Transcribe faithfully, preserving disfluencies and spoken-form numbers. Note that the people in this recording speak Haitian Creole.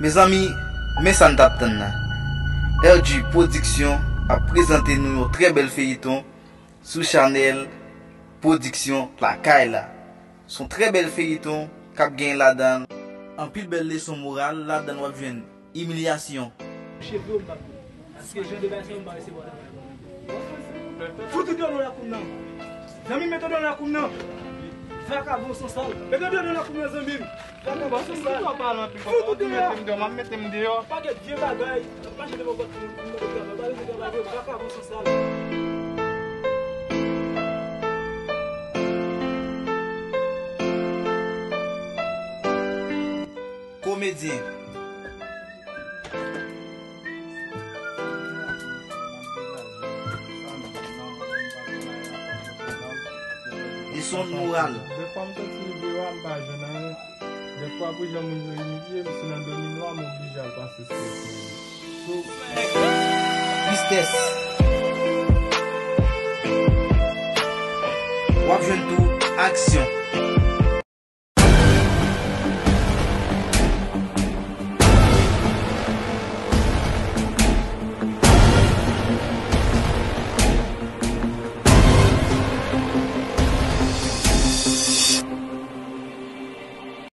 Mezanmi, men sa n t ap tann nan. R G Production ap prezante nou yon trè bèl feyiton sou chanèl Production Lakay la. Se yon trè bèl feyiton k ap gen ladan l anpil bèl leson moral. Ladan l w ap jwenn imilyasyon. Cheve yo m pa pou. Paske jan de bagay sa yo m pa resevwa nan kay mwen. Fout ou deyò nan lakou m nan. Zanmi m, mete w deyò nan lakou m nan. Vakabon sansal. Mete w deyò nan lakou m nan, zanmi m. Vakabon sansal. Fout ou deyò. M ap mete m deyò. Pakèt vye bagay. Mache devan pòt moun, moun mande travay. Pa bezwen travay vre, vakabon sansal. Komedyen. Leson moral. Dèfwa m soti rive la, m pa jwenn anyen. Dèfwa pou jan moun yo imilye m, si nan dòmi nwa, m oblije al pase strès mwen. Tristès. W ap jwenn tou aksyon.